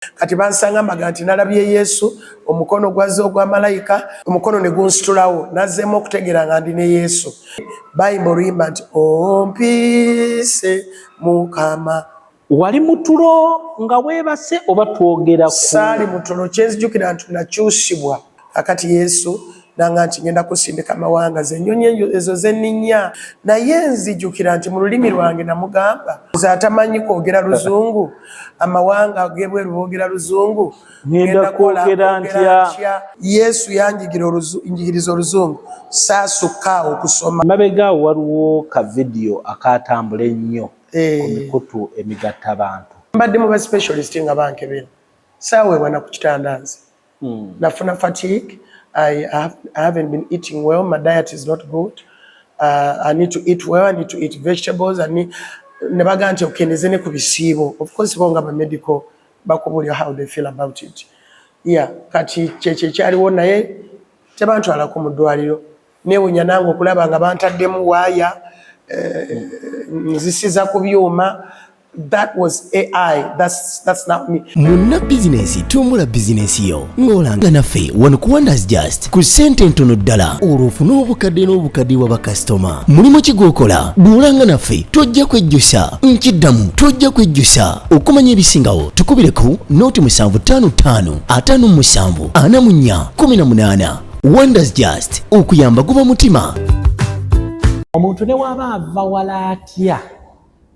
Kati bansanga mbaga nti nalabye Yesu, omukono gwazze ogwa malayika, omukono ne gunsitulawo, nazzeemu okutegeera nga ndi ne Yesu. Bayimba oluyimba nti ompiise Mukama. Wali mutulo nga weebase oba twogera ku? Saali mutulo, kyenzijukira nti nakyusibwa. Kakati Yesu nanga nti ngenda kusindika mawanga, ze nnyonyi ezo zenninnya. Naye nzijukira nti mu lulimi lwange namugamba, nze atamanyi kwogera luzungu, amawanga ag'ebweru boogera luzungu, ngenda kwogera ntya? Yesu yanjigiriza oluzungu, saasukka awo okusoma. Emabega awo waliwo ka vidiyo akaatambula ennyo ku mikutu emigattabantu. Mbadde mu ba specialist nga bankebera, saaweebwa na ku kitanda nze. Nafuna fatigue. I haven't been eating well. My diet is not good. I need to eat well. I need to eat vegetables. I need ne bagamba nti okendeze ne ku bisiibo. Of course bo nga ba medical bakubuulira how they feel about it. Yeah, kati kyekyo ekyaliwo, naye tebantwalako mu ddwaliro. Neewunya nange okulaba nga bantaddemu waaya, nzisiza ku byuma. That was AI. That's not me. Munna bizinensi, tumbula bizinensi yo ng'olanga naffe wano ku Wonders Just ku ssente ntono ddala, olwo ofune obukadde n'obukadde bwa bakasitoma. Mulimu ki gw'okola? Bw'olanga naffe tojja kwejjusa. Nkiddamu, tojja kwejjusa. Okumanya ebisingawo tukubire ku 0755 57 44 18. Wonders Just, okuyamba guba mutima. Omuntu ne waba ava wala atya,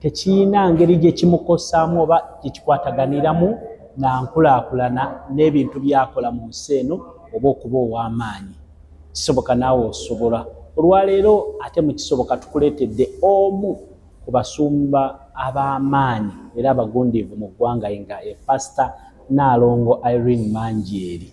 tekirina ngeri gye kimukosaamu oba gye kikwataganiramu na nkulaakulana n'ebintu by'akola mu nsi eno oba okuba ow'amaanyi. Kisoboka, naawe osobola. Olwaleero ate mu Kisoboka tukuleetedde omu ku basumba ab'amaanyi era abagundiivu mu ggwanga, nga ye Pasita Nnaalongo Irene Manjeeri.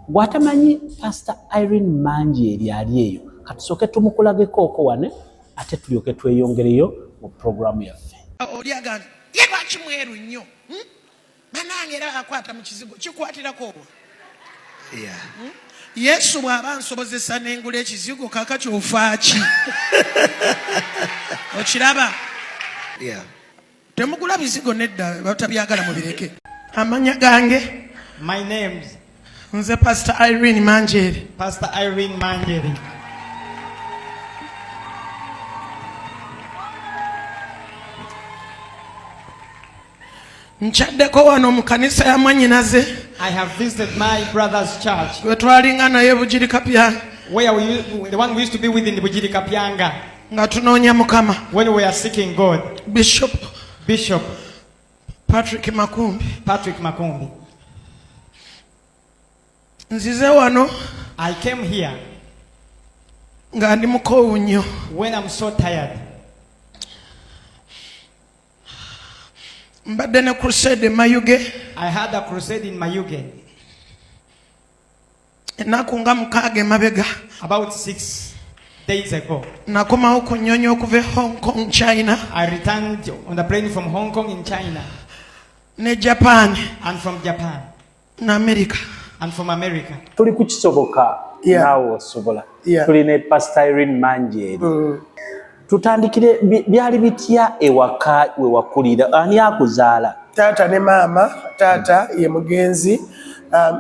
Gw'atamanyi Pasita Irene Manjeeri ali eyo, katusooke tumukulagekooko wano, ate tulyoke tweyongereyo mu puroguramu yaffe. Oli agamba ye lwaki mweru nnyo? Banange, era akwata mu kizigo kikwatirako obwo. Yesu bw'aba nsobozesa n'engula ekizigo, kakati ofaaki? Okiraba? Temugula bizigo, nedda, batabyagala mubireke. Amanya gange, My name's nze Pastor Irene Manjeeri. Pastor Irene Manjeri. Nkyaddeko wano mu kanisa ya mwannyinaze I have visited my brother's church gwe twalinga naye Bugiri Kapyanga, where we, the one we used to be with in Bugiri Kapyanga, nga tunoonya Mukama, when we were seeking God, Bishop Bishop Patrick Makumbi. Patrick Makumbi. Nzize wano I came here nga ndi mukoowu nnyo. when I'm so tired. Mbadde ne crusade e Mayuge I had a crusade in Mayuge ennaku nga 6 emabega. about 6 days ago. Nakomawo ku nnyonyi okuva e Hong Kong, China, I returned on the plane from Hong Kong in China ne Japan and from Japan ne America. and from America. Tuli ku Kisoboka, naawe osobola. Tuli ne Pastor Irene Manjeeri. Tutandikire, byali bitya ewaka we wakulira? Ani akuzaala? Taata ne maama. Taata ye mugenzi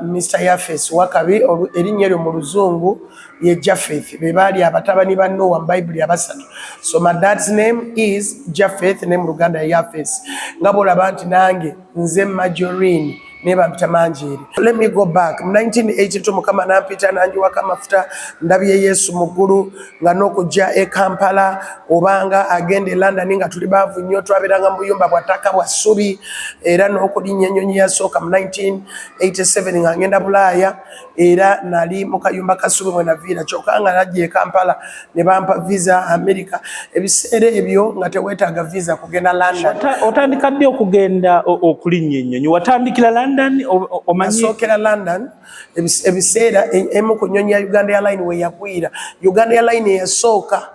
Mr Yafes Wakabi. Erinnya eryo mu luzungu ye Japheth, be baali abatabani ba Noah mu Bayibuli abasatu. So my dad's name is Japheth, ne mu Luganda ye Yafes, nga bwolaba nti nange nze Majorine, naye bampita Manjeeri. Let me go back mu 1982. Mukama nampita, nanjiwako amafuta, ndabye Yesu mu ggulu, nga n'okujja e Kampala obanga agenda e London nga tuli baavu nnyo, twabeeranga mu buyumba bwa ttaka bwa ssubi, era n'okulinnya ennyonyi yasooka mu 1987 nga ngenda Bulaaya, era nali mu kayumba ka ssubi mwe naviira. Kyokka nga najja e Kampala ne bampa visa America. Ebiseera ebyo nga teweetaaga visa kugenda London. Otandika ddi okugenda okulinnya ennyonyi? Watandikira London omanyi? Nasookera London. Ebiseera emu ku nnyonyi ya Uganda Airline we yagwira, Uganda Airline eyasooka,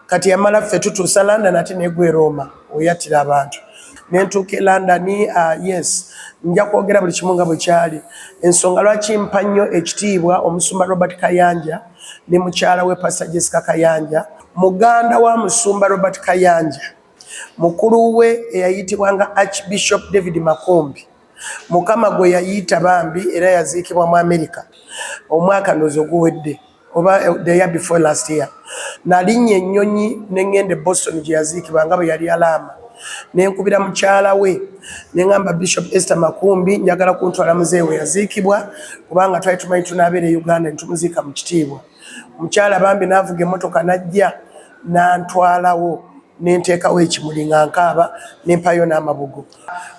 kati yamala ffe tutuusa London, ate negwa e Roma weyattira abantu. Nentuuka e London. Yes, nja kwogera buli kimu nga bwe kyali. Ensonga lwaki mpa nnyo ekitiibwa omusumba Robert Kayanja ne mukyala we Pastor Jessica Kayanja, muganda wa musumba Robert Kayanja, mukulu we eyayitibwanga Archbishop David Makumbi. Mukama gwe yayita bambi era yaziikibwa mu Amerika omwaka ndowooza oguwedde oba the year before last year. Nalinnya ennyonyi ne ŋŋenda e Boston gye yaziikibwa nga bwe yali alaama, ne nkubira mukyala we ne ŋŋamba, "Bishop Esther Makumbi, njagala kuntwala muzeeyi we yaziikibwa, kubanga twali tumanyi tunaabeera e Uganda ne tumuziika mu kitiibwa." Omukyala bambi n'avuga emmotoka n'ajja n'antwalawo, nenteekawo ekimuli nga nkaaba, nempayo n'amabugo.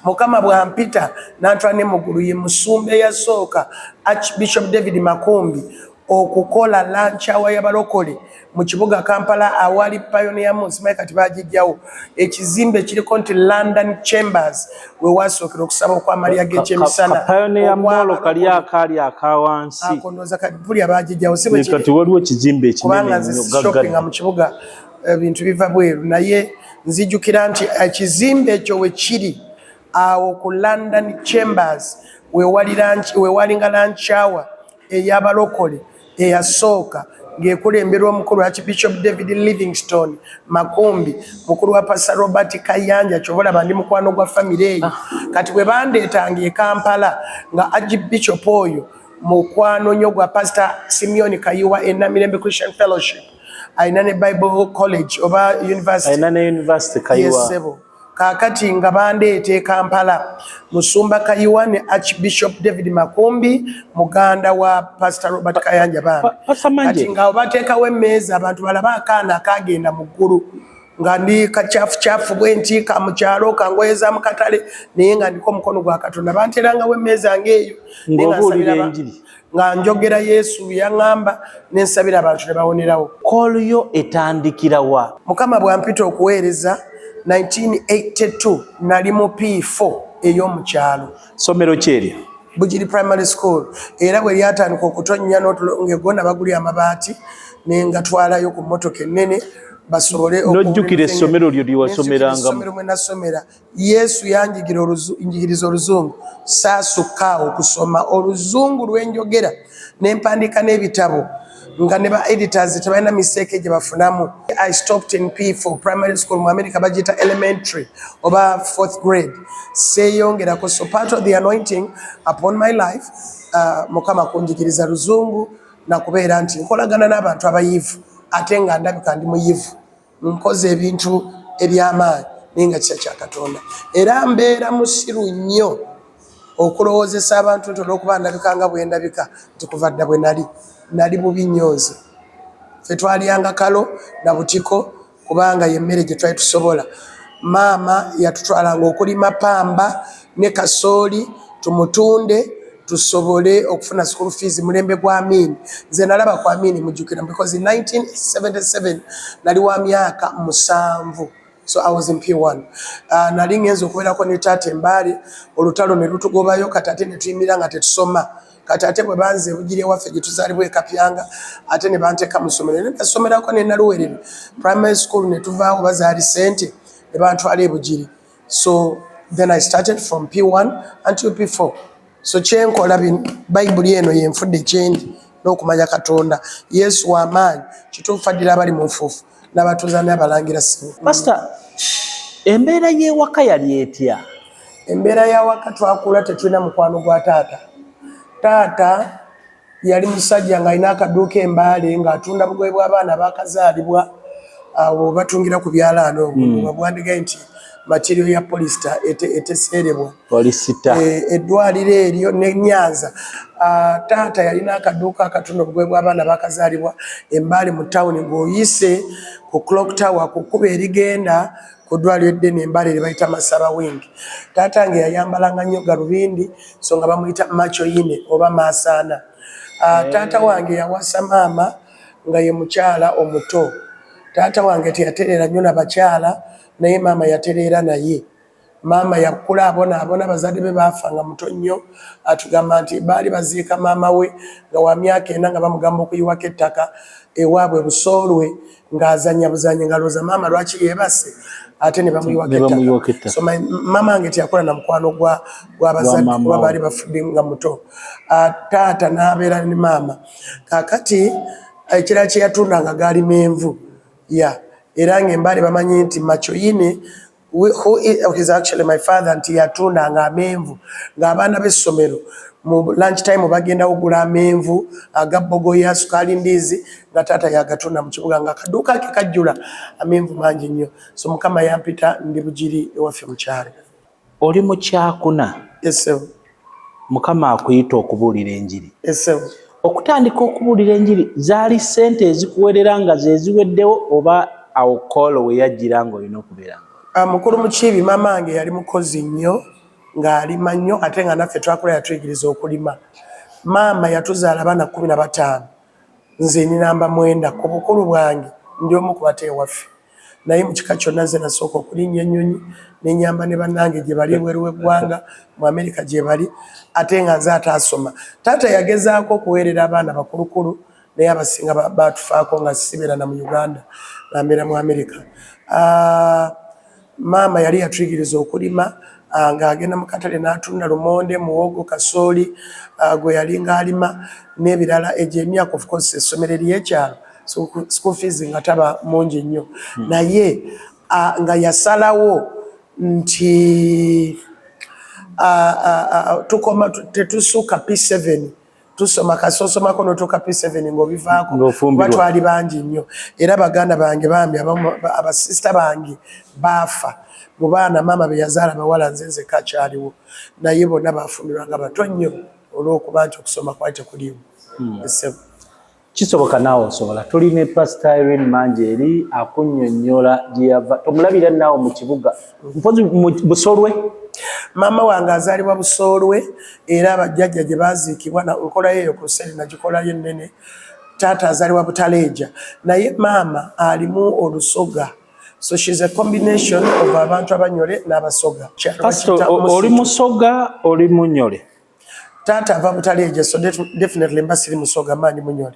Mukama bw'ampita n'antwala ne muggulu. Ye musumba eyasooka, Archbishop David Makumbi, okukola lunch hour y'abalokole mu kibuga Kampala awali Pioneer Mall. Simanyi kati bagijjawo. Ekizimbe kiriko nti London Chambers, we wasookera okusaba okwamalya g'ekyemisana. Pioneer Mall kali akaali akawansi. Ako ndowooza kati bagijjawo, si bwe kiri? Kati waliwo ekizimbe ekinene. Kubanga nze nnyo. Shoppinga mu kibuga, ebintu biva bweru, naye nzijukira nti ekizimbe ekyo we kiri awo ku London Chambers wewalinga lunch hour ey'abalokole eyasooka, ng'ekulemberwa omukulu Archbishop David Livingstone Makumbi, mukulu wa Pastor Robert Kayanja. Kyobalaba ndi mukwano gwa famire eyo. Kati bwe bandeetanga e Kampala, nga Archbishop oyo mukwano nnyo gwa Pastor Simeon Kayiwa e Namirembe Christian Fellowship, alina ne Bible College oba university. Alina ne university, Kayiwa. Yes, ssebo. Kaakati nga bandeeta e Kampala, musumba Kayiwa ne Archbishop David Makumbi, muganda wa Pastor Robert Kayanja, bambi. Pastor Manje. Kati nga bateekawo emmeeza abantu balabe akaana akagenda mu ggulu, nga ndi kacyafucyafu bwe nti ka mukyalo kangoye za mukatale, naye nga ndiko omukono gwa Katonda. Banterangawo emmeeza ng'eyo. Naye nga Ng'obuulira nsabira enjiri. Nga njogera Yesu yaŋŋamba, nensabira abantu ne bawonerawo. Call yo etandikira wa? Mukama bw'ampita okuweereza 1982, nali mu P4 ey'omukyalo. Somero ki eryo? Bugiri Primary School. Era bwe lyatandika okutonnya ng'egona baguli amabaati, nengatwalayo ku mmotoka ennene basobole N'ojjukira essomero lyo lye wasomerangamu? Essomero mwe nasomera. Yesu yanjigira njigiriza oluzungu, saasukkaawo okusoma oluzungu lwenjogera, nempandiika n'ebitabo nga ne ba editors tebalina mistake gye bafunamu. I stopped in P4 primary school. Mu America bagiyita elementary oba fourth grade. Seeyongerako. So part of the anointing upon my life, Mukama kunjigiriza luzungu nakubeera nti nkolagana n'abantu abayivu, ate nga ndabika ndi muyivu, nkoze ebintu ebyamaanyi, naye nga kisa kya Katonda. Era mbeera musiru nnyo okulowoozesa abantu nti olwokuba ndabika nga bwe ndabika nti kuva dda bwe nali. Nali bubi nnyo nze. Ffe twalyanga kalo na butiko, kubanga yemmere gye twali tusobola. Maama yatutwalanga okulima pamba ne kasooli tumutunde tusobole okufuna school fees. Mulembe gwa Amini. Nze nalaba ku Amini, mujjukira, because in 1977 nali wa myaka 7, so I was in P1. Nali ngenza okubeerako ne taata Embaale, olutalo ne lutugobayo. Kati ate ne tuyimira nga tetusoma. Kati ate bwe banze ebugiri ewaffe gye tuzaalibwa e Kapyanga, ate ne banteeka mu ssomero, ne nasomerako ne Naluwerere Primary School, ne tuvaawo bazaali sente ne bantwala ebugiri. So then I started from P1 until P4. So kyenkola, Bayibuli eno yenfudde kyendi n'okumanya Katonda. Yesu w'amaanyi, kituufu, addira abali mu nfuufu n'abatuuza n'abalangira sibo. Pastor, embeera y'ewaka yali etya? Embeera y'awaka, twakula tetulina mukwano gwa taata. Taata yali musajja ng'alina akaduuka Embaale, ng'atunda bugoye bw'abaana bakazaalibwa, awo batungira ku byalaano, obwo bwandigaye nti material ya polyester eteseerebwa. Polyester. Eddwaliro eryo nenyanza. Ah, taata yalina akaduuka akatunda obugoye bw'abaana bakazaalibwa Embaale mu tawuni, ng'oyise ku Clock Tower, ku kkubo erigenda ku ddwaliro eddene Embaale lye bayita Masaba Wing. Taata nge yayambalanga nnyo galubindi, so nga bamuyita Machoyine oba Maasaana. Ah, taata wange yawasa maama nga ye mukyala omuto. Taata wange teyatereera nnyo na bakyala, naye maama yatereera. Naye maama yakula abonaabona. Bazadde be baafa nga muto nnyo. Atugamba nti baali baziika maama we nga wa myaka 4, nga bamugamba okuyiwako ettaka ewaabwe Busoolwe, ng'azanya buzanyi, nga lowooza maama lwaki yeebase, ate ne bamuyiwako Ne bamuyiwako ettaka. Ettaka. So maama wange teyakola na mukwano gw'abazadde, Gwa maama kuba we. baali bafudde nga muto. Ah, taata n'abeera ne maama. Kaakati ekirala kye yatundanga gaali menvu ya, era ng'Embaale bamanyi nti Machoyine. Who is actually my father, nti yatundanga amenvu ng'abaana b'essomero mu lunch time bagenda kugula amenvu aga bogoya, sukaali, ndiizi, nga taata yagatunda mu kibuga, nga akaduuka ke kajjula amenvu mangi nnyo. So Mukama yampita ndi Bugiri ewaffe mu kyalo. Oli mu kyakuna? Yes, sir. Mukama akuyita okubuulira enjiri? Yes, sir. Okutandika okubuulira enjiri, zaali ssente ezikuwerera nga ze ziweddewo, oba awo koolo we yajjira ng'olina okubeera nga Mukulu Mukiibi, maama wange yali mukozi nnyo, ng'alima nnyo, ate nga naffe twakula yatuyigiriza okulima. Maama yatuzaala abaana 15, nze ni namba 9. Ku bukulu bwange ndi omu ku bate ewaffe, naye mu kika kyonna nze nasooka okulinnya ennyonyi nenyamba ne bannange gye bali ebweru w'eggwanga, mu Amerika gye bali, ate nga nze ataasoma. Taata yagezaako okuweerera abaana bakulukulu, naye abasinga batufaako nga sibeera na mu Uganda, nga mbeera mu Amerika. Maama yali yatuyigiriza okulima, ng'agenda mu katale n'atunda lumonde, muwogo, kasooli gwe yali ng'alima n'ebirala. Egyo emyaka, of course, essomero ery'ekyalo school fees nga taba mungi nnyo, naye nga yasalawo nti tukoma tetusukka P7, tusoma kasosomako notuuka P7 ng'obivaako. Ng'ofumbirwa. Kuba twali bangi nnyo, era baganda bange bambi abamu, abasisita bange baafa. Mu baana maama be yazaala bawala, nze nzekka akyaliwo, naye bonna bafumbirwa nga bato nnyo olw'okuba nti okusoma kwali tekuliimu. Ssebo. Kisoboka naawe osobola. Tuli ne Pastor Irene Manjeeri akunnyonnyola gye yava. Tomulabira naawe mu kibuga, mpozi mu Busolwe. Maama wange azaalibwa Busoolwe, era abajjajja gye baaziikibwa. Nkolayo eyo ku seri nagikolayo ennene. Taata azaalibwa Butaleeja, naye maama alimu Olusoga, so she's a combination of abantu Abanyole n'Abasoga. Pastor, oli Musoga, oli Munyole? Taata ava Butaleeja, so definitely mba siri Musoga, mba ndi Munyole,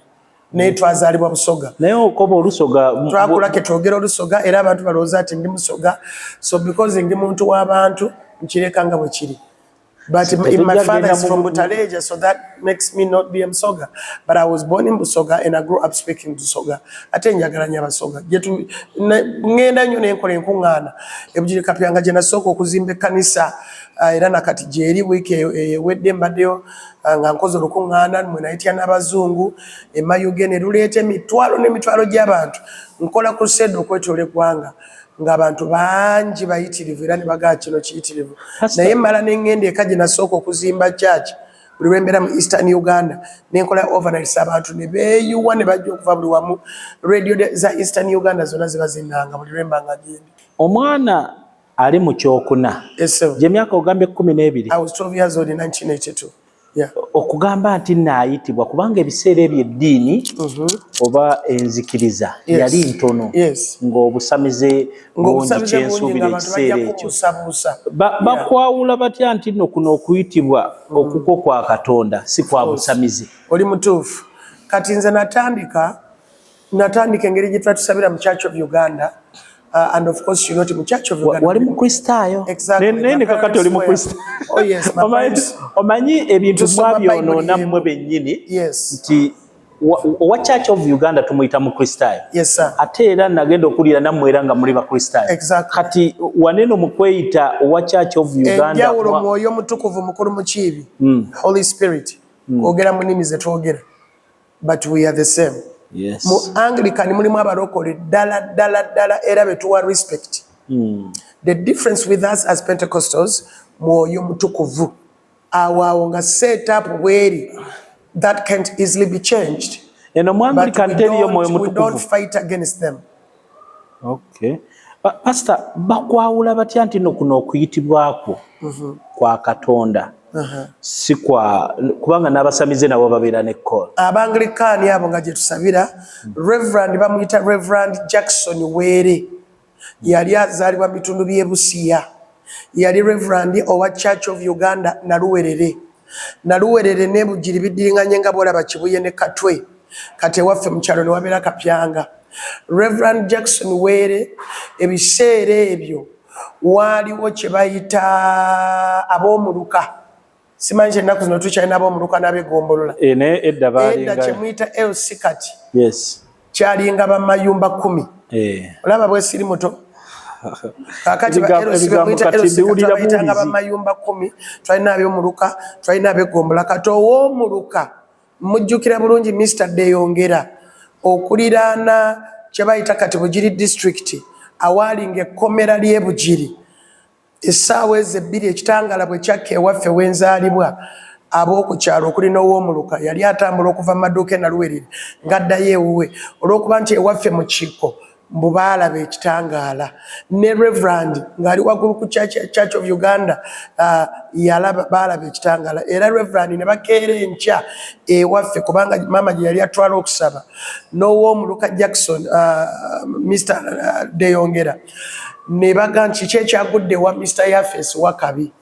naye twazaalibwa Busoga. Naye okoba Olusoga. Twakula ke twogera Olusoga, era abantu balowooza nti ndi Musoga. So because ndi muntu w'abantu, nkireka nga bwe kiri. But if my father is from Butaleja, so that makes me not be a Musoga. But I was born in Busoga and I grew up speaking Busoga. Ate njagala nnyo Abasoga. Ŋŋenda nnyo nenkola enkuŋŋaana. Ebugiri Kapyanga gye nasooka okuzimba ekkanisa, era nakati gyeri. Wiiki ewedde mbaddeyo, nga nkoze olukuŋŋaana mwe nayitya n'abazungu emayuge ne luleeta emitwalo n'emitwalo gy'abantu. Nkola crusade okwetoola eggwanga, ng'abantu bangi bayitirivu, era ne bagaa kino kiyitirivu. Naye mmala ne ŋŋenda eka gye nasooka okuzimba church. Buli lwe mbeera mu Eastern Uganda nenkola overnights, abantu ne beeyiwa ne bajja okuva buli wamu. Radio za Eastern Uganda zonna ziba zinnanga buli lwe mba nga gyendi. Omwana ali mu kyokuna, Yes, sir. gyemyaka ogambye 12? I was 12 years old in 1982. Yeah. Okugamba nti naayitibwa, kubanga ebiseera ebyo eddiini oba enzikiriza yali ntono, ng'obusamize bungi. Ng'obusamize bungi, Kyensuubira ng'abantu bajja ekiseera ekyo kubuusabuusa. Bakwawula batya nti nno kuno okuyitibwa okukwo kwa Katonda, si kwa busamize? Oli mutuufu. Kati nze natandika engeri gye tuba tusabira mu Church of Uganda, and of course you know mu Church of Uganda Wali Mukristaayo? Exactly. Naye ne kakati oli Mukristaayo. Oh yes, my parents. Omanyi ebintu Tusoma mwabyonoona Bible. mmwe bennyini Yes. nti owa Church of Uganda tumuyita Mukristaayo. Yes, sir. Ate era nagenda okuwulira nammwe era nga muli Bakristaayo. Exactly. Kati waneno mu kweyita owa Church of Uganda Enjawulo, Mwoyo Mutukuvu, mukulu Mukiibi, Holy Spirit, kwogera mu nnimi zetwogera, but we are the same. Mu Anglican mulimu abalokole ddala ddala ddala, era betuwa respect. The difference with us as Pentecostals, Mwoyo Mutukuvu. Awo awo nga set up bweri, that can't easily be changed. Eno mu Anglican teriyo Mwoyo We don't Mutukuvu. fight against them. Okay. Pastor, bakwawula batya nti no kuno okuyitibwakwo kwa Katonda, si kwa, kubanga n'abasamize nabo babeera ne call? Abanglikaani abo nga gye tusabira, Reverend bamuyita Reverend Jackson Weere, yali azaalibwa mu bitundu by'e Busiya. Yali Reverend owa Church of Uganda Naluwerere. Naluwerere ne Bugiri biddiringanye nga bwolaba Kibuye ne Katwe. Kati ewaffe mu kyalo ne wabeera Kapyanga. Reverend Jackson Weere, ebiseera ebyo waaliwo kye bayita ab'omuluka. Simanyi kyennaku zino tukyalina ab'omuluka n'ab'eggombolola. Eh, naye edda Edda baalinga kyemuyita LC kati kyalinga bamayumba 10. Olaba bwesiri muto. Kakati bayitanga bamayumba 10, twalina ab'omuluka, twalina ab'eggombolola. Kati ow'omuluka mujjukira bulungi Mr. Deyongera, okuliraana kye bayita kati Bugiri district, awaali ng'ekkomera ly'e Bugiri. Essaawa ezo 2 ekitangala bwe kyakka ewaffe wenzaalibwa, ab'oku kyalo okuli n'ow'omuluka yali atambula okuva mu maduuka e Naluwerere ng'addayo ewuwe, olw'okuba nti ewaffe mu kiiko mbu baalaba ekitangaala. Ne Reverend ng'ali waggulu ku Church of Uganda, yalaba baalaba ekitangaala. Era Reverend ne bakeera enkya ewaffe, kubanga maama gye yali atwala okusaba n'ow'omuluka Jackson, Mr. Deyongera, ne baga nti kiki ekyagudde ewa Mr. Yafes Wakabi.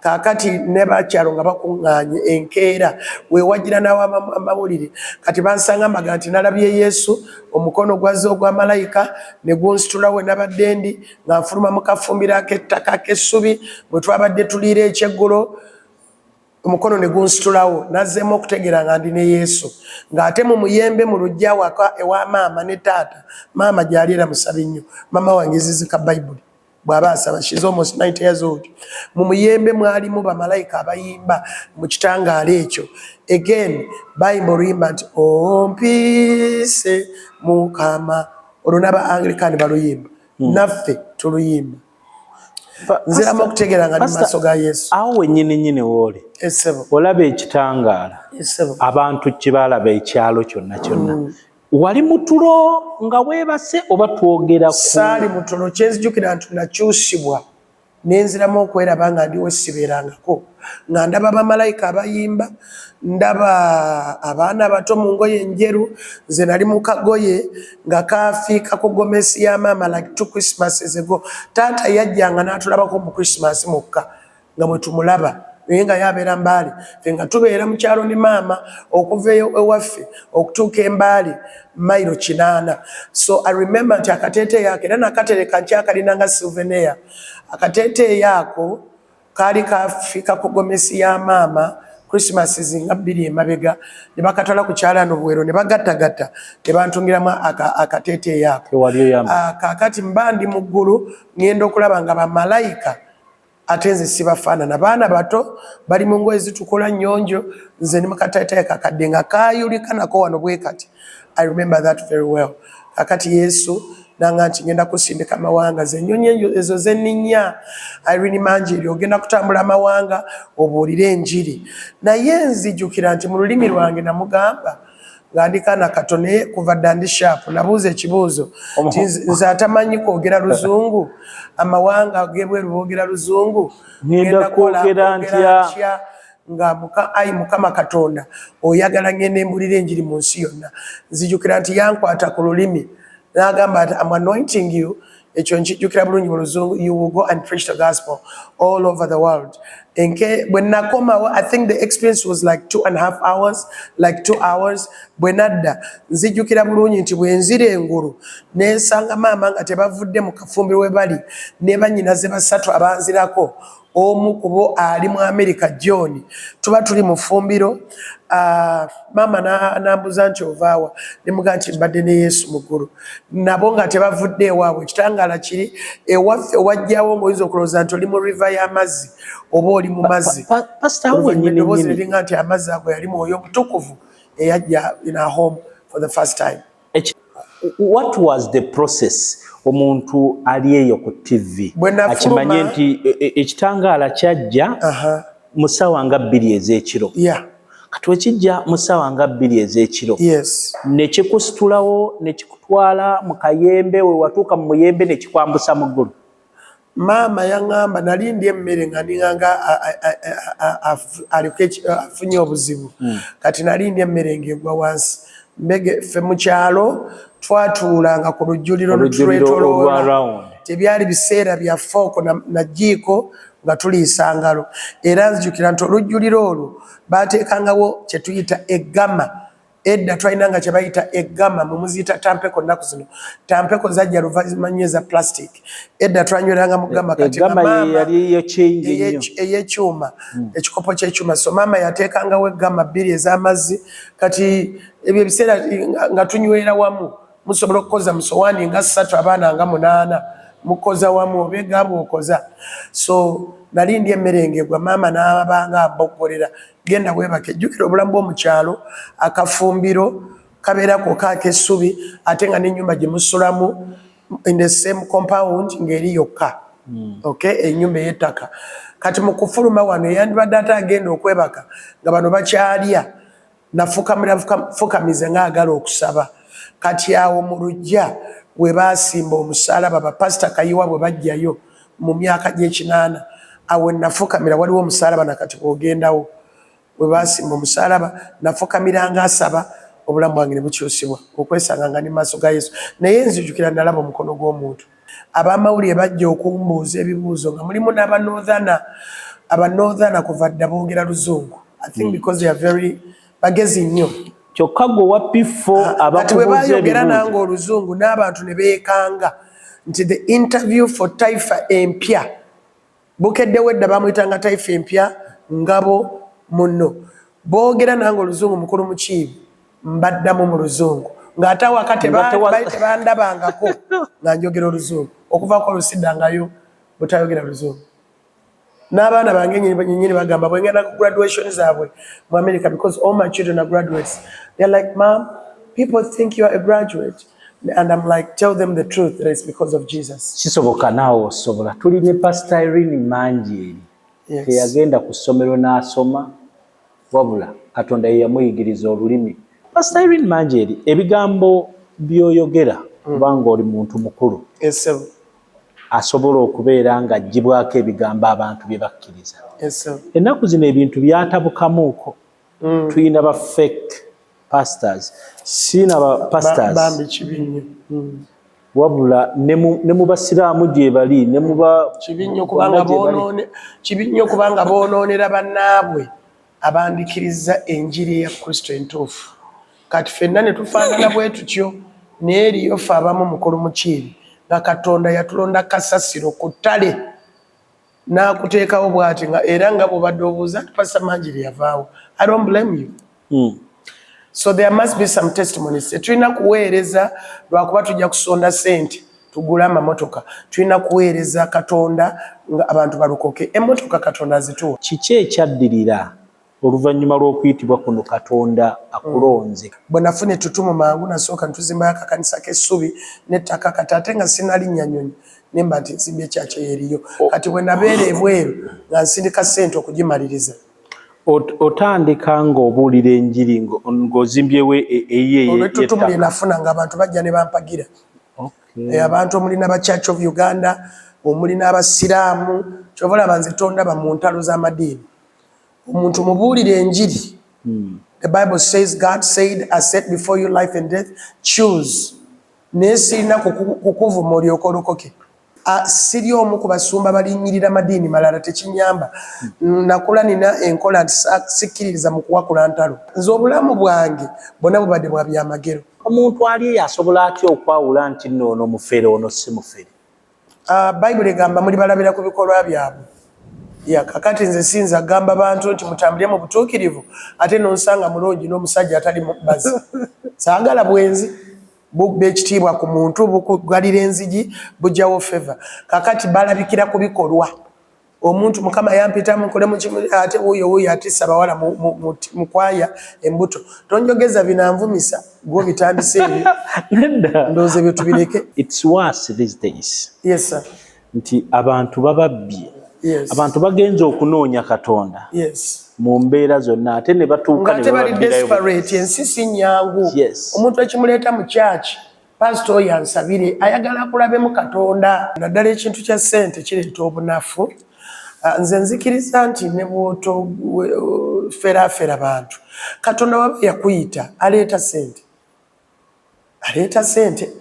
Kaakati ne bakyalo nga bakuŋŋaanye enkeera weewagira n'awa amawulire. Kati bansanga mbaga nti nalabye Yesu, omukono gwazze ogwa malayika ne gunsitula we nabadde ndi nga nfuluma mu kafumbiro ak'ettaka ak'essubi bwe twabadde tuliira ekyeggulo, omukono ne gunsitulawo. Nazzeemu okutegeera nga ndi ne Yesu, ng'ate mu muyembe mu luggya waka ewa maama ne taata. Maama gy'ali era musabi nnyo, maama wange ezizika Bayibuli bw'aba asaba. She's almost 90 years old. Mu muyembe mwalimu bamalayika abayimba mu kitangaala ekyo. Again bayimba oluyimba nti "Ompiise Mukama". Olwo n'aba Anglican baluyimba, naffe tuluyimba. Nziramu okutegeera nga ndi mu maaso ga Yesu. Awo wennyini nnyini wooli Esebo. olaba ekitangaala, Esebo. abantu kibalaba ekyalo kyonna kyonna. Wali mutulo nga weebase oba twogera ku Saali mutono. Kyenzijukira nti nakyusibwa nenziramu okweraba nga ndiwo sibeerangako, nga ndaba bamalayika abayimba, ndaba abaana bato mu ngoye enjeru. Nze nali mu kagoye nga kafiika ku gomesi ya maama like two Christmases ago. Taata yajjanga n'atulabako mu Christmas mukka nga bwe tumulaba, naye nga yabeera Mbaale, ffe nga tubeera mu kyalo ne maama. Okuva ewaffe okutuuka Embaale mayiro 80. So I remember nti akateeteeyi ako era nakatereka, nkyakalina nga souvenir. Akateeteeyi ako kaali kafiika ku gomesi ya maama Christmas nga 2 emabega, ne bakatwala ku kyalaano Buwero ne bagattagatta ne bantungiramu akateeteeyi ako. Tewali oyamba. Ah, kaakati mba ndi mu ggulu, ŋŋenda okulaba nga bamalayika, ate nze sibafaanana, baana bato bali mu ngoye zitukula nnyonjo, nze ndi mukateeteeyi kakadde nga kaayulika nako wano bwe kati. I remember that very well. Kakati Yesu nanga nti ngenda kusindika amawanga, ze ennyonyi ezo zenninnya, Irene Manjiri, ogenda kutambula amawanga obuulire enjiri. Naye nzijukira nti mu lulimi lwange namugamba nga ndi kaana kato, naye kuva dda ndi sharp, nabuuza ekibuuzo nti nze atamanyi kwogera luzungu, amawanga ag'ebweru boogera luzungu, Ngenda kwogera ntya? Ntya nga ayi Mukama Katonda, oyagala ngenda embulira enjiri mu nsi yonna? Nzijukira nti yankwata ku lulimi n'agamba nti, "I'm anointing you." Ekyo nkijjukira bulungi mu luzungu: "You will go and preach the gospel all over the world." Enke bwe nakomawo, I think the experience was like 2.5 hours, like 2 hours. Bwe nadda, nzijjukira bulungi nti bwe nzira engulu nensanga maama nga tebavudde mu kafumbiro we bali ne bannyinaze basatu abanzirako, omu ku bo ali mu America, John. Tuba tuli mu ffumbiro, maama nambuuza nti, "Ovaawa?" Nemugaa nti mbadde ne Yesu mu ggulu. Nabo nga tebavudde ewaabwe. Ekitangaala kiri ewaffe wajjawo ng'oyinza okulowooza nti oli mu river y'amazzi oba oli mu mazzi. Pastor, awo Oluvannyuma wennyini eddoboozi nnyini. liringa nti amazzi ago yali Mwoyo Omutukuvu eyajja in our home for the first time. What was the process? Omuntu ali eyo ku TV Bwe nafuluma- akimanye nti ekitangaala kyajja mu ssaawa nga 2 ez'ekiro. Kati wekijja mu ssaawa nga 2 ez'ekiro, ne kikusitulawo ne kikutwala mu kayembe, we watuuka mu muyembe ne kikwambusa mu ggulu. Maama yaŋŋamba nali ndi emmere nga ninganga aliko afunye obuzibu. Kati nali ndi emmere ng'egwa wansi. Mbege ffe mu kyalo twatuulanga ku lujjuliro. Olujjuliro olwa Netulwetoloola. round. Tebyali biseera bya fooko na jjiiko nga tuliisa ngalo. Era nzijukira nti olujjuliro olwo baateekangawo kye tuyita eggama. Edda twalina nga kye bayita eggama, mwe muziyita tampeko nnaku zino. Tampeko zajja luvannyuma nnyo eza plastic. Edda twanyweranga mu ggama. Kati nga Eggama ye maama yali eyokyingi nnyo. Ey'ekyuma, ekikopo ky'ekyuma. So maama yateekangawo eggama bbiri ez'amazzi. Kati ebyo ebiseera nga tunywera wamu, musobola okukoza mu sowaani nga ssatu, abaana nga munaana, Mukoza wamu oba egaba okoza. So nali ndi emmere ngegwa, maama n'abanga aboggolera, "Genda weebake." Jjukira obulamu bw'omukyalo, akafumbiro kabeera kokka ak'essubi, ate nga n'ennyumba gye musulamu in the same compound ng'eri yokka. Okay, ennyumba ey'ettaka. Kati mu kufuluma wano eyandibadde ate agenda okwebaka nga bano bakyalya, nafukamira fukamize ng'agala okusaba. Kati awo mu luggya we baasimba omusalaba, bapasita Kayiwa bwe bajjayo mu myaka gy'ekinaana, awo nafukamira. Waliwo omusalaba nakati bw'ogendawo we basimba omusalaba. Nafukamira nga asaba, obulamu bwange ne bukyusibwa okwesanga nga ndi maaso ga Yesu. Naye nzijukira nalaba omukono gw'omuntu. Abamawulire bajja okumbuuza ebibuuzo nga mulimu n'abanothana. Abanothana kuva dda boogera Luzungu, I think because they are very bagezi nnyo. Kyokka gwe wa P4. Kati bwe abakubuuza bayogera ebibuuzo nange Oluzungu n'abantu ne beekanga nti the interview for Taifa Empya, bukeddewo edda bamwyitanga Taifa Empya, ngabo muno boogera nange Oluzungu, mukulu Mukiibi, mbaddamu mu Luzungu ng'ate awaka Nga bali tebandabangako nga njogera Oluzungu. Okuvaako olusiddangayo butayogera Luzungu. N'abaana bange nyenyini bagamba bwengenda ku graduation zaabwe mu America, because all my children are graduates, they're like, "Mom, people think you are a graduate," and I'm like, "Tell them the truth, that it's because of Jesus." Kisoboka naawe osobola. Tuli ne Pastor Irene Manjeeri. Yes. Teyagenda ku ssomero n'asoma, wabula Katonda ye yamuyigiriza olulimi. Pastor Irene Manjeeri, ebigambo by'oyogera, kubanga oli muntu mukulu Yes, sir. asobola okubeera ng'aggyibwako ebigambo abantu bye bakkiriza. Yes, sir. Ennaku zino ebintu byatabukamuuko. Tulina ba fake pastors, siina ba pastors. Bambi kibi nnyo. Wabula ne mu basiraamu gye bali, ne mu ba Kibi nnyo kubanga bonna gye bali. Kibi nnyo kubanga boonoonera bannaabwe abandikiriza enjiri ya Kristo entuufu. Kati ffenna ne tufaanana bwe tutyo, naye eriyo ffe abamu, mukulu Mukiibi, nga Katonda yatulonda kasasiro ku ttale n'akuteekawo bw'ati, nga era nga bw'obadde obuuza nti Pastor Manjeeri yavaawo, I don't blame you. So there must be some testimonies. Tetulina kuweereza lwakuba tujja kusonda ssente tugule amamotoka. Tulina kuweereza Katonda nga abantu balokoke. Emmotoka Katonda azituwa. Kiki ekyaddirira oluvannyuma lw'okuyitibwa kuno, Katonda akulonze? Bwe nafuna ettutumu mangu, nasooka ntuzimbayo akakanisa k'essubi n'ettaka. Kati ate nga sinalinnya nnyonyi, nemba nti nsimbi ekyakyo eriyo. Kati bwe nabeera ebweru nga nsindika ssente okugimaliriza. Otandika ng'obuulira enjiri ng'ozimbyewo eyiye Olw'ettutumu lye y'ettaka. nafuna, ng'abantu bajja ne bampagira. Abantu omuli n'aba Church of Uganda, omuli n'abasiraamu. Kyova olaba nze tondaba mu ntalo z'amadiini. Omuntu mubuulire enjiri. The Bible says, God said, "I set before you life and death, choose." Naye sirina kukuvuma olyoke olokoke. Siri omu ku basumba balinnyirira madiini malala, tekinyamba. Nakula nina enkola nti sikkiririza mu kuwakula ntalo. Nze obulamu bwange bwonna bubadde bwa byamagero. Omuntu ali eyo asobola atya okwawula nti nno ono mufere, ono si mufere? Bayibuli egamba muli balabira ku bikolwa byabwe. Ya kakati nze sinza agamba bantu nti mutambulire mu butuukirivu, ate nonsanga mulungi n'omusajja atali bazi. Saagala bwenzi, bubba ekitiibwa ku muntu, bukugalira enzigi, bujjawo favor. Kakati balabikira ku bikolwa. Omuntu Mukama yampita mukole mukimu, ate wuuyo wuuyo atissa abawala mu kwaya embuto. Tonjogeza binanvumisa, gwo bitandise ebyo. Nedda. Ndowooza ebyo tubireke. It's worse these days. Yes, sir. Nti abantu bababbye. Abantu bagenze okunoonya Katonda mu mbeera zonna, ate ne batuuka ne Ng'ate bali bababbirayo. desperate. Ensi si nnyangu. Omuntu ekimuleeta mu kyaki, pasita oyo ansabire, ayagala akulabemu Katonda. Naddala ekintu kya ssente kireeta obunafu. Nze nzikiriza nti ne bw'otoferaafera bantu, Katonda waba yakuyita aleeta ssente, aleeta ssente.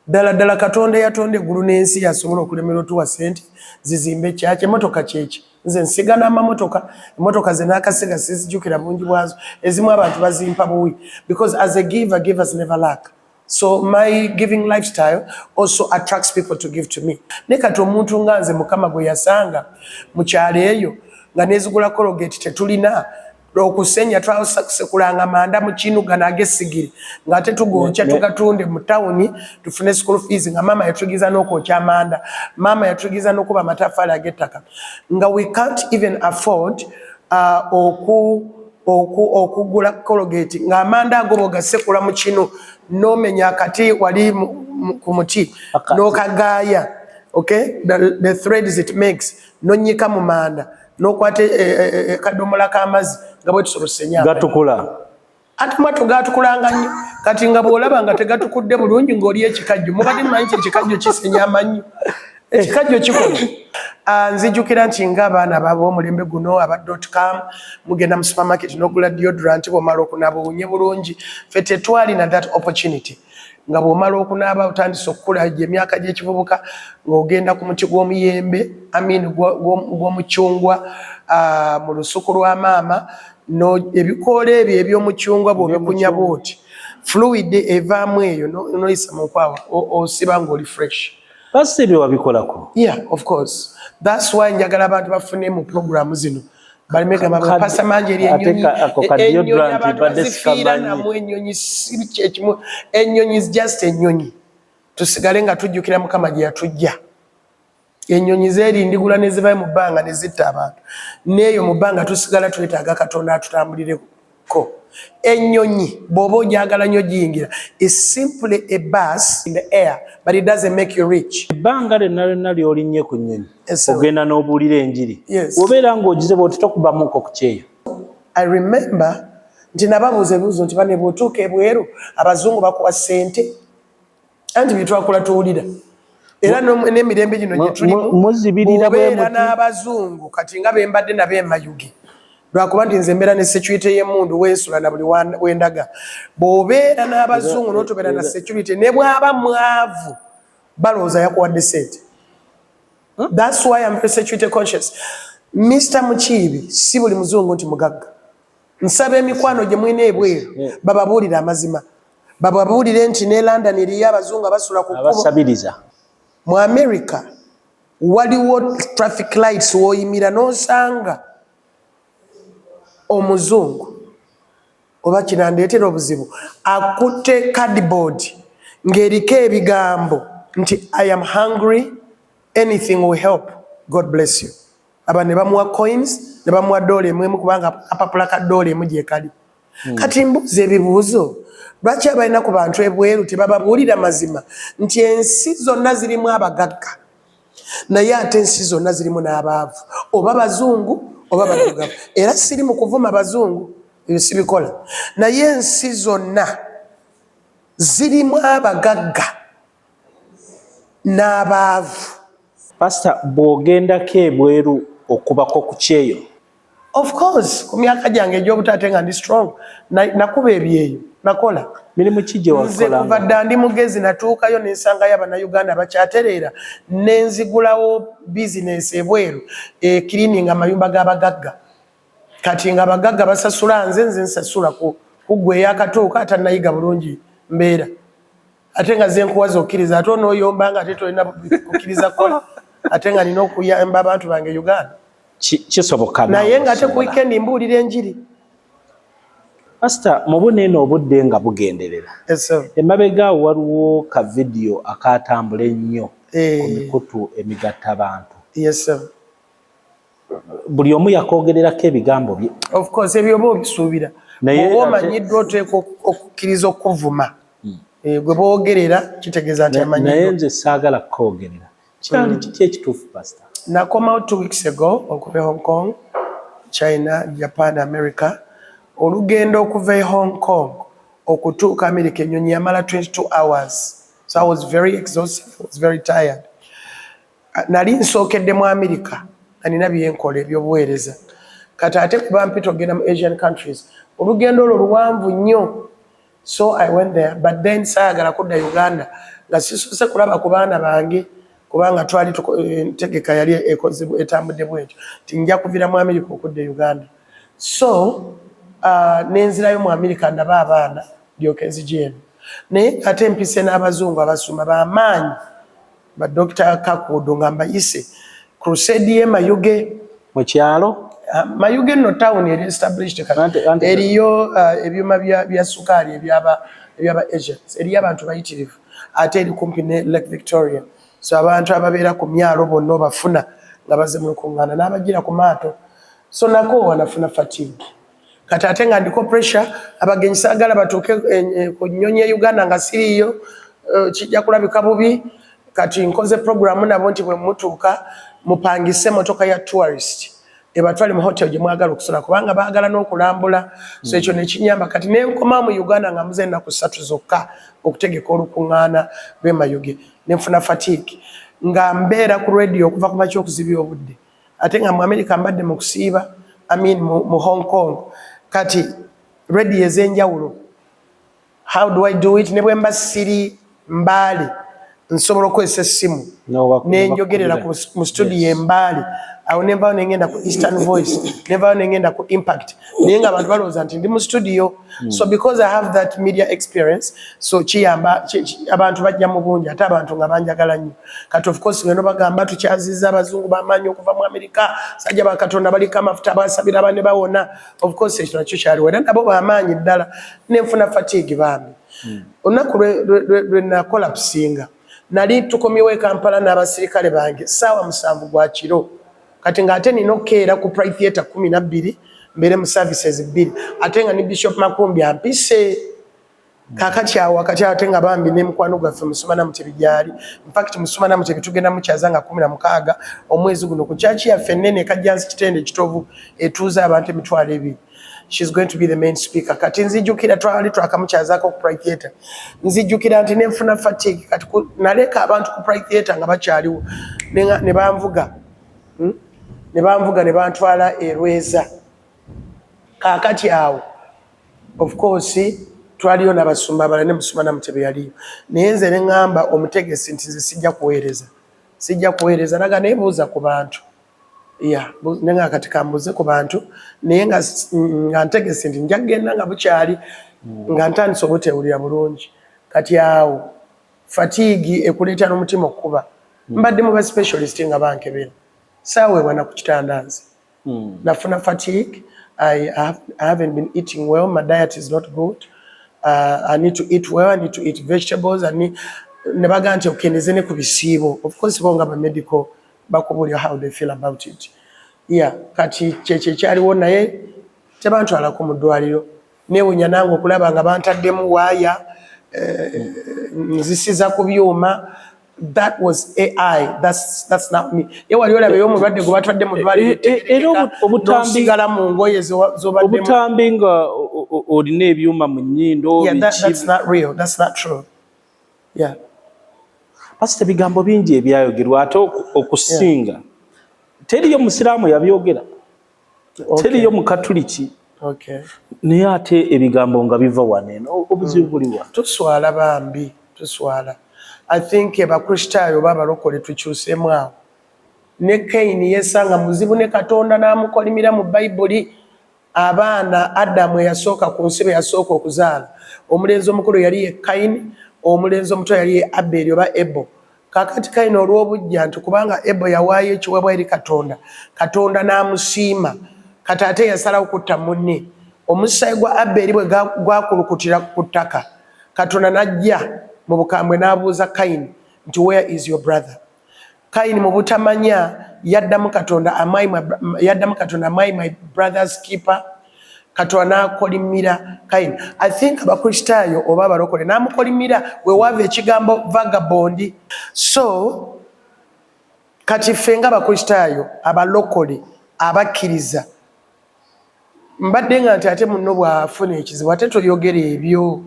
Ddala ddala Katonda eyatonda eggulu n'ensi yasobola okulemera otuwa ssente zizimbe kyaki? Emotoka kyeki? Nze nsiga n'amamotoka. Emotoka ze n'akasiga sizijjukira bungi bwazo. Ezimu abantu bazimpa buwi, because as a giver, givers never lack. So my giving lifestyle also attracts people to give to me. Ne kati omuntu nga nze Mukama gwe yasanga mu kyalo eyo nga nezigula Colgate tetulina. Okusenya twasekulanga manda mu kinu gano ag'essigiri ng'ate tugookya tugatunde mu tawuni tufune school fees, nga maama yatuyigiza n'okwokya amanda, maama yatuyigiza n'okuba amataffaali ag'ettaka, nga we can't even afford okugula Colgate, ng'amanda ago bw'ogasekula mu kinu n'omenya akati wali ku muti n'okagaaya, okay, the threads it makes, n'onnyika mu manda n'okwata akadomola k'amazzi nga bwe tusobola osenya. Gatukula. Ate mwatu gatukulanga nnyo. Kati nga bw'olaba nga tegatukudde bulungi ng'oli ekikajjo, mubadde mumanyi nti ekikajjo kisenya amannyo? Ekikajjo kikola. Ah, nzijukira nti ng'abaana b'omulembe guno aba dotcom mugenda mu supermarket n'ogula deodorant, bw'omala okunaaba owunye bulungi. Ffe tetwalina that opportunity, nga bw'omala okunaaba otandise okukula gye emyaka gy'ekivubuka, ng'ogenda ku muti gw'omuyembe, amin, gw'omucungwa, mu lusuku lwa maama, ebikoola ebyo eby'omucungwa bw'obikunya bw'oti, fluid evaamu eyo n'oyisa mu nkwawa, osiba ng'oli fresh. Pasita, ebyo wabikolako? Yeah, of course. That's why njagala abantu bafune mu programu zino baleme gamba Pastor Manji eri Ate ennyonyi ako ka ennyonyi deodorant abantu mbadde bazifiira sikamanyi. namu. Ennyonyi si kyekimu, ennyonyi is just ennyonyi. Tusigale nga tujjukira Mukama gye yatujja. Ennyonyi zeerindigula ne zivayo mu bbanga ne zitta abantu, n'eyo mu bbanga tusigala twetaaga Katonda atutambulireko. Ennyonyi bw'oba ogyagala nnyo giyingira is simply a bus in the air, but it doesn't make you rich. Ebbanga lyonna lyonna ly'olinnye ku nnyonyi, Yes, sir. ogenda n'obuulira enjiri, Yes. obeera ng'ogize bw'oti tokubamuko ku kyeyo? I remember nti nababuuza ebibuuzo nti bane bw'otuuka ebweru abazungu bakuwa ssente, anti byetwakola tuwulira era n'emirembe gino gye tulimu Muzibirira bwe bw'obeera muti. n'abazungu kati nga bembadde nabo emayuge, lwakuba nti nze mbeera ne security y'emmundu weesula na buli wendaga. Bw'obeera n'abazungu n'otobeera na security, ne bw'aba mwavu balowooza yakuwadde ssente. That's why I'm very security conscious, Mr Mukiibi. Si buli muzungu nti mugagga. Nsaba emikwano gye mulina ebweru bababuulire amazima, bababuulire nti ne London eriyo abazungu abasula ku kkubo. Abasabiriza. Mu America waliwo traffic lights w'oyimira n'osanga omuzungu, oba kinandeetera obuzibu, akutte cardboard ng'eriko ebigambo nti "I am hungry, anything will help, God bless you." Aba ne bamuwa coins, ne bamuwa doola emu emu, kubanga akapapula ka doola emu gyekali. Kati mbuuza ebibuuzo, lwaki abalina ku bantu ebweru tebababuulira mazima nti ensi zonna zirimu abagagga, naye ate ensi zonna zirimu n'abaavu, oba bazungu oba baddugavu? Era siri mu kuvuma bazungu, ebyo sibikola, naye ensi zonna zirimu abagagga n'abaavu. Pasita, bw'ogendako ebweru okubako ku kyeyo? Of course, ku myaka gyange egy'obuto ate nga ndi strong, nakuba ebyeyo, nakola. Mirimu ki gye Nze kuva wakolanga? dda ndi mugezi. Natuukayo nensangayo Abannayuganda bakyatereera, nenzigulawo bizinesi ebweru ecleaning amayumba g'abagagga. Kati nga abagagga basasula nze, nze nsasula ku kuggwe eyakatuuka atanayiga bulungi mbeera, ate nga zenkuwaza okkiriza, ate onooyomba nga ate tolina kukkiriza kukola, ate nga nina okuyamba abantu bange Uganda. Kisoboka Naye naawe nga ate ku osobola. weekend mbuulira enjiri. Pasita, mu buneeno obudde nga bugenderera, Yes, sir. emabega awo waliwo ka vidiyo akatambula ennyo ku mikutu emigatta bantu. Yes, sir. Buli omu yakoogererako ebigambo bye. Of course, ebyo oba obisuubira. Naye Bw'oba omanyiddwa oteeka okukkiriza okuvuma. Gwe boogerera kitegeeza nti Naye amanyiddwa. nze saagala kukoogerera. Kyali kiki ekituufu, pasita? Nakomawo 2 weeks ago okuva e Hong Kong, China, Japan, America. Olugendo okuva e Hong Kong okutuuka America, ennyonyi yamala 22 hours, so I was very exhausted, I was very tired. Nali nsookedde mu America nga nina byenkola ebyobuweereza. Kati ate kuba mpita ogenda mu Asian countries, olugendo olwo luwanvu nnyo, so I went there, but then saayagala kudda Uganda nga sisoose kulaba ku baana bange, kubanga twali entegeka yali etambudde bwetyo nti nja kuvira mu America okudda e Uganda. So nenzirayo mu America ndaba abaana, ndyoke nzija eno. Naye ate mpise n'abazungu abasumba bamaanyi, ba Dr Kakuudo, nga mbayise crusade ye Mayuge. Mu kyalo. Mayuge nno town eri established kati. Eriyo ebyuma bya sukaali ebyaba Asians, eriyo abantu bayitirivu, ate eri kumpi ne Lake Victoria, so abantu ababeera ku myalo bonna obafuna nga bazze mu lukuŋŋaana n'abagira ku maato. So nakoowa, nafuna fatigue. Kati ate nga ndiko pressure, abagenyi saagala batuuke ku nnyonyi e Uganda nga siriiyo, kijja kulabika bubi. Kati nkoze programu nabo nti bwe mutuuka mupangise motoka ya tourist ebatwale mu hotel gye mwagala okusula, kubanga baagala n'okulambula. So ekyo nekinyamba. Kati nenkoma mu Uganda nga muze ennaku 3 zokka okutegeka olukuŋŋaana lw'e Mayuge, nenfuna fatigue nga mbeera ku radio okuva ku makya okuzibya obudde, ate nga mu America mbadde mu kusiiba, I mean mu Hong Kong. Kati radio ez'enjawulo, how do I do it? Ne bwe mba siri Mbaale, nsobola okukozesa essimu nenjogerera mu studio Embaale. Awo nenvayo nengenda ku Eastern Voice, nenvayo nengenda ku Impact, naye nga abantu balowooza nti ndi mu studio. So because I have that media experience, so kiyamba, abantu bajja mu bungi, ate abantu nga banjagala nnyo. Kati of course ngeno bagamba tukyaziza abazungu bamaanyi okuva mu Amerika, sajja bakatonda baliko amafuta, basabira bane bawona. Of course ekyo nakyo kyaliwo, era nabo bamaanyi ddala. Nenfuna fatigue bambi. Olunaku lwe nacollapsinga, nali tukomyewo e Kampala n'abasirikale bange saawa 7 gwa kiro. Kati ng'ate nina okukeera ku Pride Theatre 12, mbeere mu services 2, ate nga ne Bishop Makumbi ampise. Kakati awo wakati ate nga bambi ne mukwano gwaffe Musuma Namutebi gyali. In fact Musuma Namutebi tugenda mukyaza nga 16 omwezi guno ku kyaki yaffe ennene Kajjansi Kitende Kitovu, etuuza abantu 20,000. She's going to be the main speaker. Kati nzijukira twali twakamukyazaako ku Pride Theatre, nzijukira nti nenfuna fatigue. Kati naleka abantu ku Pride Theatre nga bakyaliwo, ne banvuga, Ne banvuga ne bantwala Erweza. Kaakati awo of course twaliyo n'abasumba abalala, ne Musumba Namutebe yaliyo, naye nze ne ŋŋamba omutegesi nti nze sijja kuweereza, sijja kuweereza. Naga naye buuza ku bantu ya nenga kati kambuze ku bantu, naye nga ntegese nti nja kugenda nga bukyali, nga ntandise obutewulira bulungi. Kati awo fatigue ekuleeta n'omutima okukuba. Mbadde mu ba specialist nga bankebera, saaweebwa na ku kitanda nze. Nafuna fatigue. I haven't been eating well, my diet is not good. I need to eat well, I need to eat vegetables. I need, ne bagamba nti okendeze ne ku bisiibo. Of course bo nga ba medical bakubuulira how they feel about it. Yeah, kati kyekyo ekyaliwo, naye tebantwalako mu ddwaliro. Neewunya nange okulaba nga bantaddemu waaya, nzisiza ku byuma. That was AI, that's not me. Ye wali olabeyo omulwadde gwe batwadde mu ddwaliro Era obutambi n'osigala mu ngoye z'obaddemu? Obutambi nga olina ebyuma mu nnyindo. Yeah, biki? That's not real, that's not true, yeah. Pasita, ebigambo bingi ebyayogerwa, ate okusinga teriyo musiraamu yabyogera, teriyo mukatuliki, naye ate ebigambo nga biva wano eno. Obuzibu buli wa? Tuswala bambi, tuswala. I think abakristaayo oba abalokole tukyusemu awo. Ne Kaini yesanga muzibu ne Katonda n'amukolimira mu Bayibuli. Abaana Adamu eyasooka ku nsi be yasooka okuzaala, omulenzi omukulu yali ye Kaini, omulenzi omuto yali ye Aberi oba Ebo. Kakati Kaini olw'obujja nti kubanga Ebo yawaayo ekiweebwa eri Katonda, Katonda n'amusiima, kati ate yasalawo kutta munne. Omusaayi gwa Aberi bwe gwakulukutira ku ttaka, Katonda n'ajja mu bukambwe n'abuuza Kaini nti, "Where is your brother?" Kaini mu butamanya yaddamu Katonda, yaddamu Katonda, "Am I my brother's keeper?" Katonda n'akolimira Kaini. I think abakristaayo oba abalokole n'amukolimira, wewaava ekigambo vagabond. So kati ffe nga abakristaayo, abalokole, abakkiriza, mbadde nga nti ate munno bw'afuna ekizibu ate toyogera ebyo.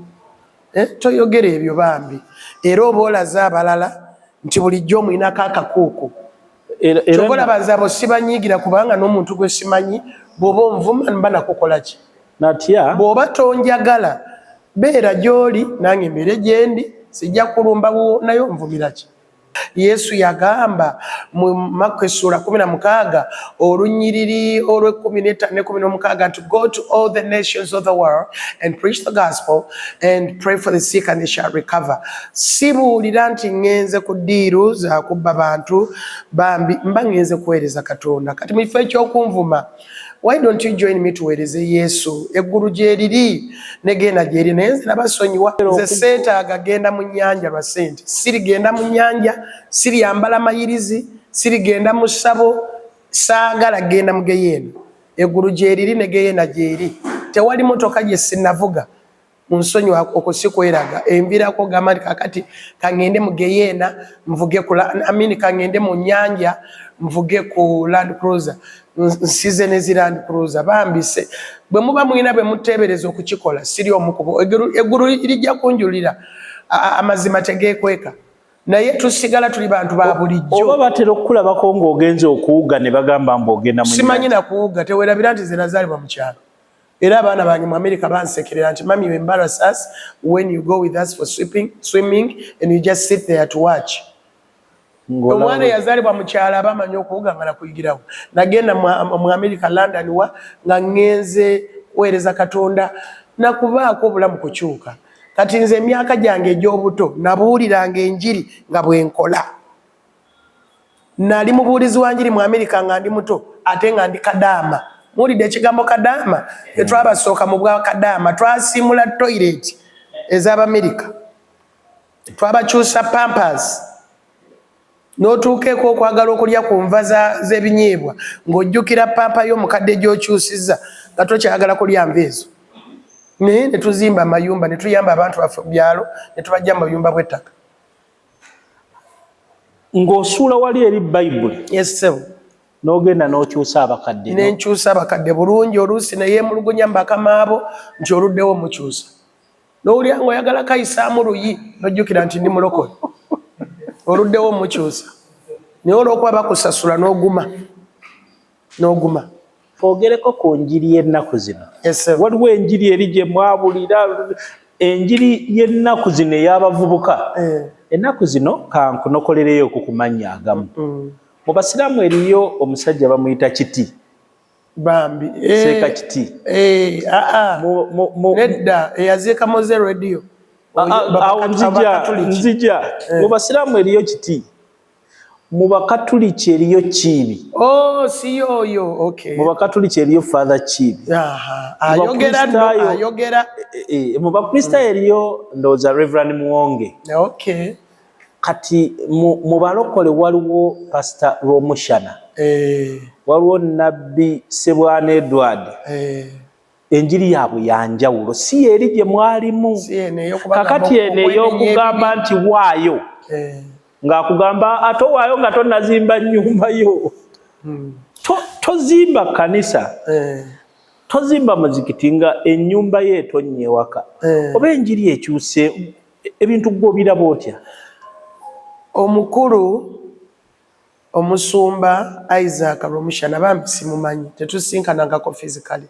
Toyogera ebyo bambi, era oba olaze abalala nti bulijjo omwinako akakuuku. Era Kyova olaba nze abo sibanyiigira, kubanga n'omuntu gwe simanyi, bw'oba onvuma mba nakukola ki? Natya. Bw'oba tonjagala, beera gy'oli nange mbeere gyendi, sijja kulumba wuwo, naye onvumira ki? Yesu yagamba mu Makko essuula 16 olunyiriri olw'e15 ne 16 nti, "Go to all the nations of the world and preach the gospel and pray for the sick and they shall recover." Sibuulira nti ŋŋenze ku ddiiru zakubba bantu bambi, mba ŋŋenze kuweereza Katonda. Kati mu kifo ekyokunvuma Why don't you join me tuweereze Yesu? Eggulu gyeriri negenda gyeri, naye nze nabasonyiwa. Nze seetaaga genda mu nnyanja lwa ssente, sirigenda mu nnyanja, siryambala mayirizi, sirigenda mu ssabo, saagala genda mu geyeena. Eggulu gyeriri ne geyeena gyeri. Tewali motoka gye sinnavuga mu nsonyiwa, okwo si kweraga. Enviirako gamba nti kakati kaŋŋende mu geyeena nvuge ku I mean, kaŋŋende mu nnyanja nvuge ku Land Cruiser, nsize ne zi Land Cruiser. Bambise bwe muba mulina bwe muteebereza okukikola, siri omukubo. Eggulu lijja kunjulira. Amazima tegeekweka, naye tusigala tuli bantu ba bulijjo. Oba batera okukulabako ng'ogenze okuwuga ne bagamba mbu ogenda mu Simanyi nnyanja? Nakuwuga. Tewerabira nti nze nazaalibwa mu kyalo, era abaana bange mu America bansekerera nti, "Mummy, you embarrass us when you go with us for swimming and you just sit there to watch." Ng'olaba Omwana eyazaalibwa mu kyalo aba amanyi okuwuga nga nakuyigirawo. Nagenda mu America, London, wa nga ŋŋenze kuweereza Katonda nakubaako obulamu kukyuka. Kati nze emyaka gyange egy'obuto nabuuliranga enjiri nga bwe nkola. Nali mubuulizi wa njiri mu Amerika nga ndi muto, ate nga ndi kadaama. Muwulidde ekigambo kadaama? Tetwabasooka mu bwa kadaama. Twasiimula toilet ez'Abamerika, twabakyusa Pampers. N'otuukeeko okwagala okulya ku nva z'ebinyeebwa ng'ojjukira pamper y'omukadde gy'okyusizza, nga tokyagala kulya nva ezo. Naye ne tuzimba amayumba, ne tuyamba abantu baffe mu byalo, ne tubajja mu mayumba bw'ettaka. Ng'osuula wali eri Bayibuli Yes, ssebo. n'ogenda n'okyusa abakadde. Nenkyusa abakadde bulungi. Oluusi neyeemulugunya mu bakama abo nti oluddewo mukyusa, n'owulira ng'oyagala kayisaamu luyi, n'ojjukira nti ndi mulokole, oluddewo mukyusa. Naye olw'okuba bakusasula, n'oguma n'oguma. Twogereko ku njiri y'ennaku zino. Yes, sir. Waliwo enjiri eri gye mwabulira, enjiri y'ennaku zino ey'abavubuka. Ennaku zino kankunokolereyo ku mannya agamu. Mu basiraamu eriyo omusajja bamuyita Kiti. Bambi. Seeka Kiti. Eh, ah, ah. Nedda, eyaziika Mowzey Radio. Awo nzija, nzija. Mu basiraamu eriyo Kiti, mu bakatuliki eriyo Kiibi. Oh, si yoyo, okay. Mu bakatuliki eriyo Father Kiibi. Aha, ayogera nno, ayogera. Mu bakristaayo eriyo ndowooza Reverend Muwonge. Kati mu balokole waliwo Pastor Rwomushana. Waliwo Nabbi Sebwana Edward. Enjiri yaabwe yanjawulo, si eri gye mwalimu. Si eno ey'okubagamba Kakati eno okwenenya ey'okugamba ebibi. nti waayo, ng'akugamba ate owaayo nga tonazimba nnyumba yo. Tozimba kanisa, tozimba muzikiti nga ennyumba yo etonnya ewaka. Oba enjiri ekyuse ebintu, gwe obiraba otya? Omukulu omusumba Isaac Rwomushana bambi simumanyi, tetusinkanangako physically.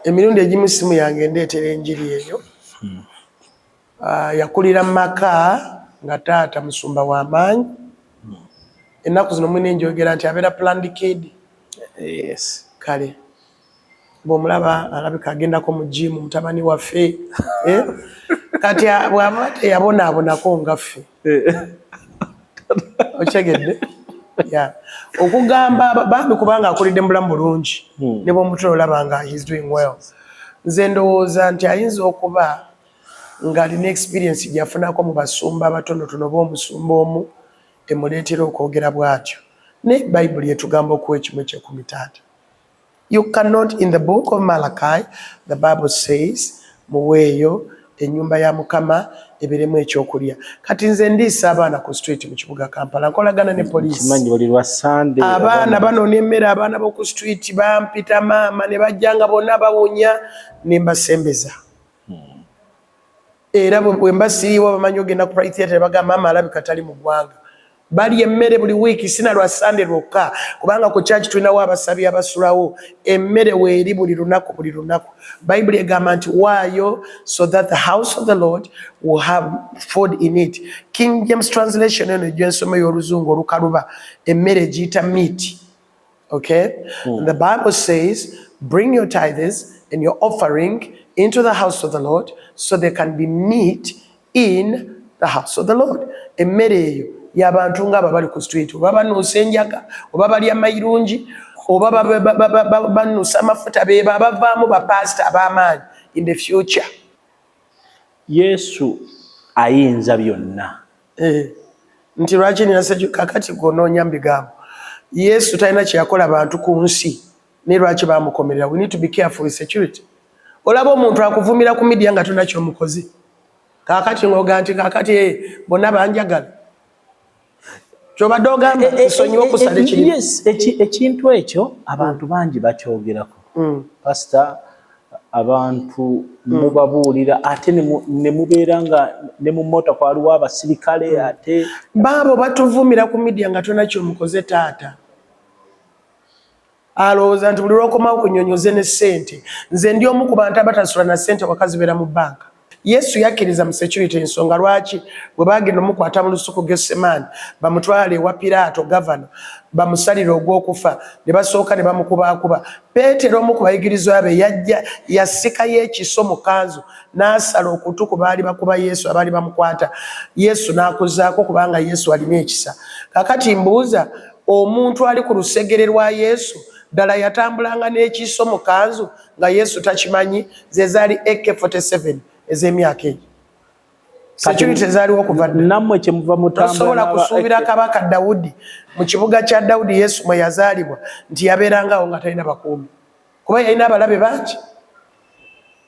Emirundi egimu simu yange ndeetera enjiri eyo. Ah, yakulira mu maka nga taata musumba w'amaanyi. Ennaku zino mwine njogera nti abeera planned kid. Kale bw'omulaba alabika agendako mu gym, mutabani waffe, eh? Kati bw'aba teyabonaabonako nga ffe, okyegedde? Yeah. Okugamba bambi, kubanga akulidde mu bulamu bulungi, ne bwomutula olaba nga he's doing well. Nze ndowooza nti ayinza okuba ng'alina experience gyafunako mu basumba abatonotono oba omusumba omu emuleetera okwogera bw'atyo. Naye Bayibuli etugamba okuwa ekimu ekyekumi, taata. You cannot, in the book of Malachi, the Bible says, muweeyo ennyumba ya Mukama ebiremu ekyokulya. Kati nze ndiisa abaana ku street mu kibuga Kampala, nkolagana ne poliisi. Kimanyi buli lwa Sande Abaana banoonya emmere, abaana b'oku street bampita maama, ne bajja nga bonna bawunya, ne mbasembeza. Era bwe mba siriiwo, bamanyi ogenda ku Pride Theatre, bagamba, "Maama alabika tali mu ggwanga." Balya emmere buli wiiki, sina lwa Sande lwokka, kubanga ku church tulinawo abasabi abasulawo. Emmere weeri buli lunaku, buli lunaku. Bayibuli egamba nti waayo so that the house of the Lord will have food in it. King James Translation eno egyensoma ey'oluzungu olukaluba, emmere egiyita meat. Okay? The Bible says, "Bring your tithes and your offering into the house of the Lord so there can be meat in the house of the Lord." Emmere eyo y'abantu ng'abo bali ku street, oba banuusa enjaga, oba balya mayirungi. Oba banusa amafuta, beba abavaamu bapasita ab'amaanyi in the future. Yesu ayinza byonna. Eh, nti lwaki nina kakati gonoonya mu bigambo? Yesu talina kyeyakola bantu ku nsi, naye lwaki bamukomerera? We need to be careful with security. Olaba omuntu akuvumira ku media nga tolina kyomukozi. Kakati ngoga nti kakati bonna banjagala, kyobadde ogamba nsonyiwa okusala ekirimu. Yes, ekintu ekyo abantu bangi bakyogerako. Pasita, abantu mubabuulira ate ne mubeera nga ne mu motoka waliwo abasirikale ate. Baabo batuvumira ku media nga tolina kyomukoze. Taata alowooza nti buli lwokomawo kunyonyoze ne ssente. Nze ndi omu ku bantu abatasula na ssente waka, zibeera mu banka. Yesu yakkiriza mu security. Ensonga lwaki bwe bagenda omukwata mu lusuku Gesemaani, bamutwale ewa Piraato gavana bamusalire ogw'okufa, ne basooka ne bamukubakuba. Peetero, omu ku bayigirizwa be, yajja yasikayo ekiso mu kanzu n'asala okutu ku baali bakuba Yesu, abaali bamukwata. Yesu n'akuzaako kubanga Yesu alina ekisa. Kakati mbuuza, omuntu ali ku lusegere lwa Yesu ddala yatambulanga n'ekiso mu kanzu nga Yesu takimanyi? Ze zaali AK47 ez'emyaka egyo. Security ezaaliwo okuva dda. Nammwe kyemuva mutambula. Tosobola kusuubira kabaka Dawudi, mu kibuga kya Dawudi Yesu mwe yazaalibwa, nti yabeerangawo nga talina bakuumi, kuba yalina abalabe bangi.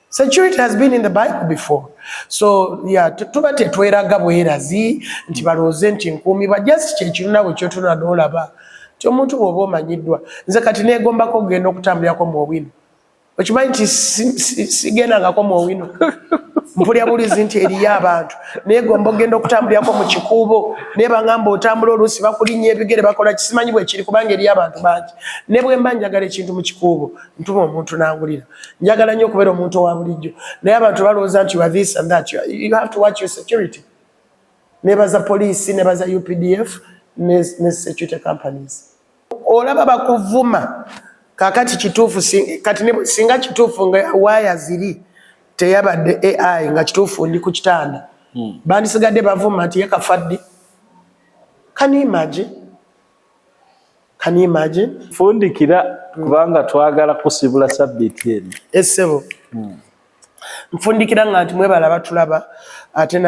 Security has been in the Bible before. So yeah, tuba tetweraga bwerazi nti balowooze nti nkuumibwa. Just kyekiruna bwe kyotuna n'olaba nti omuntu bw'oba omanyiddwa. Nze kati neegombako okugenda okutambulirako mu Owino. Okimanyi nti sigendangako mu Owino? Mpulya bulizi nti eriyo abantu. Negomba okugenda okutambulirako mu Kikuubo, naye baŋŋamba otambula oluusi bakulinnya ebigere, bakola kisimanyi bwe kiri, kubanga eriyo abantu bangi. Ne bwe mba njagala ekintu mu Kikuubo, ntuma omuntu nangulira. Njagala nnyo okubeera omuntu owa bulijjo, naye abantu balowooza nti you are this and that. You have to watch your security. Nebaza poliisi, nebaza UPDF ne security companies. Olaba bakuvuma kakati kituufu, kati singa kituufu nga waaya ziri teyabadde AI, nga kituufu ndi ku kitanda, bandisigadde bavuma nti ye kafaddi. Can you imagine? Can you imagine? Fundikira, kubanga twagala kusibula sabbiiti eno. Essebo, nfundikira nga nti mwebala batulaba, ate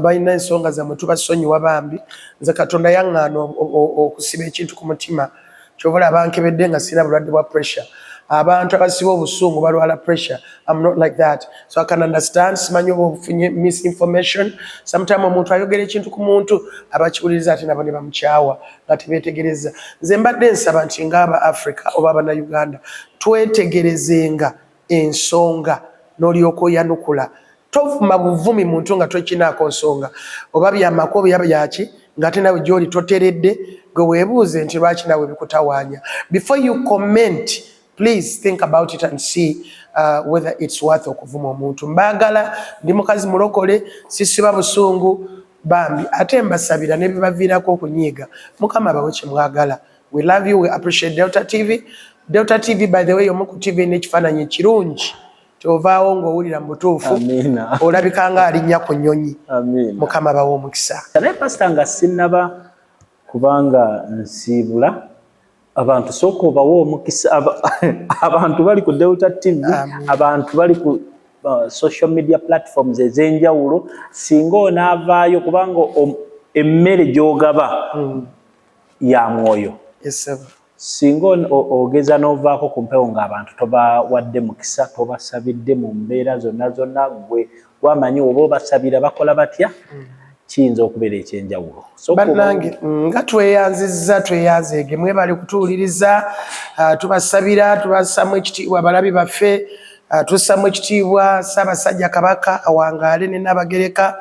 balina ensonga zammwe tubasonyiwa bambi. Nze Katonda yaŋŋaana okusiba ekintu ku mutima. Kyova olaba nkebedde nga sirina bulwadde bwa pressure. Abantu abasiba obusungu balwala pressure. I'm not like that, so I can understand. Simanyi oba ofunye misinformation. Sometime omuntu ayogera ekintu ku muntu, abakiwuliriza ate nabo ne bamukyawa nga tebeetegereza. Nze mbadde nsaba nti ngaaba Africa oba Abannayuganda twetegerezenga ensonga n'olyoka oyanukula. Tovuma buvumi muntu nga tokinaako nsonga, oba byamako oba byaki, ng'ate nawe gy'oli toteredde. Gwe weebuuze nti lwaki nawe bikutawaanya. Before you comment, please think about it and see whether it's worth okuvuma omuntu. Mbaagala, ndi mukazi mulokole, sisiba busungu bambi, ate mbasabira nebibaviirako okunyiiga, Mukama bawe kyemwagala. We love you, we appreciate Delta TV. Delta TV, by the way, omu ku TV n'ekifaananyi ekirungi. Kyovaawo ng'owulira mu butuufu olabika nga alinnya ku nnyonyi. Mukama bawe omukisa. Naye pasita, nga sinnaba, kubanga nsiibula abantu, sooka obawe omukisa. Abantu bali ku Delta TV, abantu bali ku social media platforms ez'enjawulo. Singa onaavaayo, kubanga emmere gy'ogaba ya mwoyo. Yes, singa ogeza n'ovaako ku mpewo ng'abantu tobawadde mukisa, tobasabidde mu mbeera zonna zonna, gwe wamanyi oba obasabira bakola batya, kiyinza okubeera ekyenjawulo. Bannange, nga tweyanzizza, tweyanzeege, mwebale kutuwuliriza. Tubasabira, tubassamu ekitiibwa abalabi baffe. Tussamu ekitiibwa Ssaabasajja Kabaka, awangaale, ne Nnabagereka.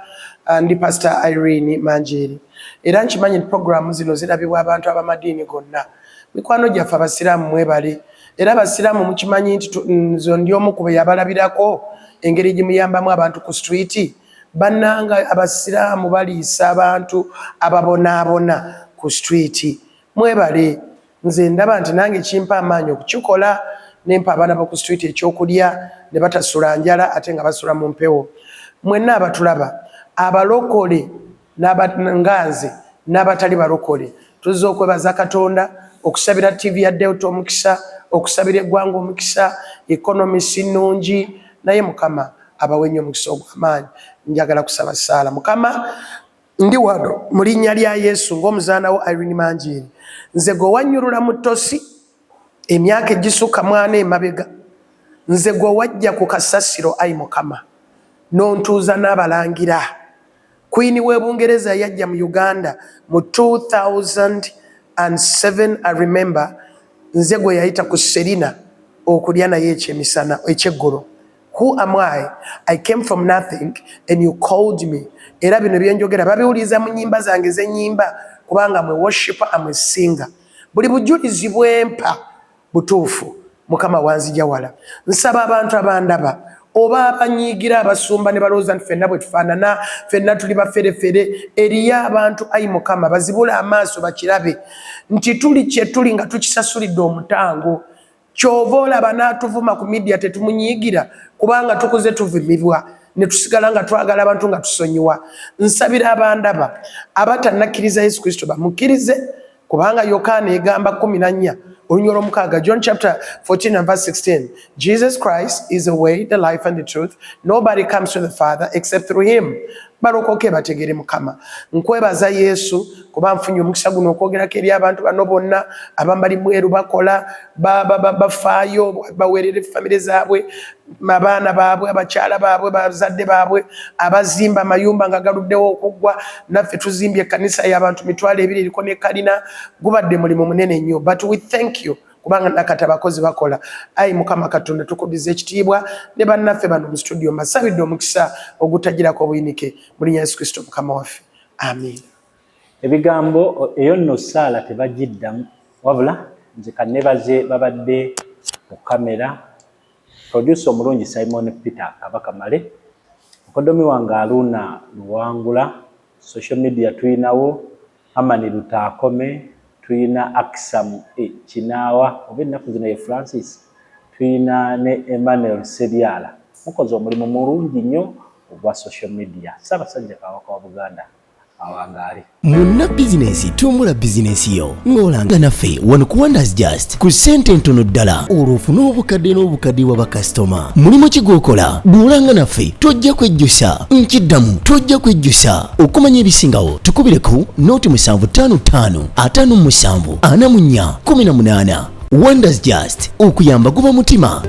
Ndi Pastor Irene Manjeeri, era nkimanyi nti programu zino zirabibwa abantu ab'amadiini gonna. Mikwano gyaffe abasiraamu, mwebale. Era abasiraamu mukimanyi nti nze ndi omu ku be yabalabirako engeri gimuyambamu abantu ku street. Bannanga, abasiraamu baliisa abantu ababonaabona ku street. Mwebale. Nze ndaba nti nange kimpa amaanyi okukikola, nempa abaana boku street ekyokulya ne batasula njala ate nga basula mu mpewo. Mwenna abatulaba, abalokole nga nze n'abatali balokole, tuzza okwebaza Katonda. Okusabira TV ya Delta omukisa, okusabira eggwanga omukisa, economy si nnungi, naye Mukama abawe nnyo omukisa ogw'amaanyi. Njagala kusaba ssaala. Mukama, ndi wano mu linnya lya Yesu ng'omuzaana wo Irene Manjeeri. Nze gwe wannyulula mu ttosi emyaka egisukka mwana emabega. Nze gwe wajja ku kasasiro, ayi Mukama, n'ontuuza n'abalangira. Queen w'e Bungereza yajja mu Uganda mu 2007, I remember, nze gwe yayita ku Serena okulya naye ekyemisana ekyeggulo. Who am I? I came from nothing and you called me. Era bino byenjogera babiwuliriza mu nnyimba zange z'ennyimba, kubanga mwe worshipper, amwe singer. Buli bujulizi bwempa butuufu. Mukama, wanzija wala. Nsaba abantu abandaba oba abanyiigira abasumba ne balowooza nti ffenna bwe tufaanana, ffenna tuli baferefere. Eriyo abantu, ayi Mukama, bazibule amaaso bakirabe nti tuli kye tuli nga tukisasulidde omutango. Kyova olaba n'atuvuma ku media tetumunyiigira, kubanga tukuze tuvumibwa ne tusigala nga twagala abantu, nga tusonyiwa. Nsabira abandaba abatannakkiriza Yesu Kristo bamukkirize, kubanga Yokaana egamba 14 olunyiriri olw'omukaaga, John chapter 14 and verse 16, "Jesus Christ is the way, the life and the truth. Nobody comes to the Father except through him." Balokoke bategere Mukama. Nkwebaza Yesu kuba nfunye omukisa guno okwogerako eri abantu bano bonna abamu bali mweru, bakola, bafaayo, baweerera efamire zaabwe, abaana baabwe, abakyala baabwe, bazadde baabwe, abazimba amayumba nga galuddewo okuggwa. Naffe tuzimbye ekkanisa y'abantu 20,000 eriko ne kalina. Gubadde mulimu munene nnyo, but we thank you kubanga nakati abakozi bakola. Ayi Mukama Katonda, tukuddiza ekitiibwa ne bannaffe bano mu studio. Mbasabidde omukisa ogutagirako obuyinike mu linnya Yesu Kristo Mukama waffe, amin. Ebigambo eyo nno saala tebagiddamu, wabula nze kannebaze babadde ku kamera, producer omulungi Simon Peter Kabaka Male, mukodomi wange Aluna Luwangula, social media tuyinawo Amani Lutaakome, tuyina Akisam Kinaawa oba ennaku zino ye Francis, tuyina ne Emmanuel Sebyala. Mukoze omulimu mulungi nnyo ogwa social media. Ssaabasajja Kabaka wa Buganda awangaale. Munna bizinensi, tumbula bizinensi yo ng'olanga naffe wano ku Wonders Just ku ssente entono ddala, olwo ofune obukadde n'obukadde bwa bakasitoma. Mulimu ki gw'okola? Bw'olanga naffe tojja kwejjusa. Nkiddamu, tojja kwejjusa. Okumanya ebisingawo tukubire ku 0755 57 44 18. Wonders Just, okuyamba guba mutima.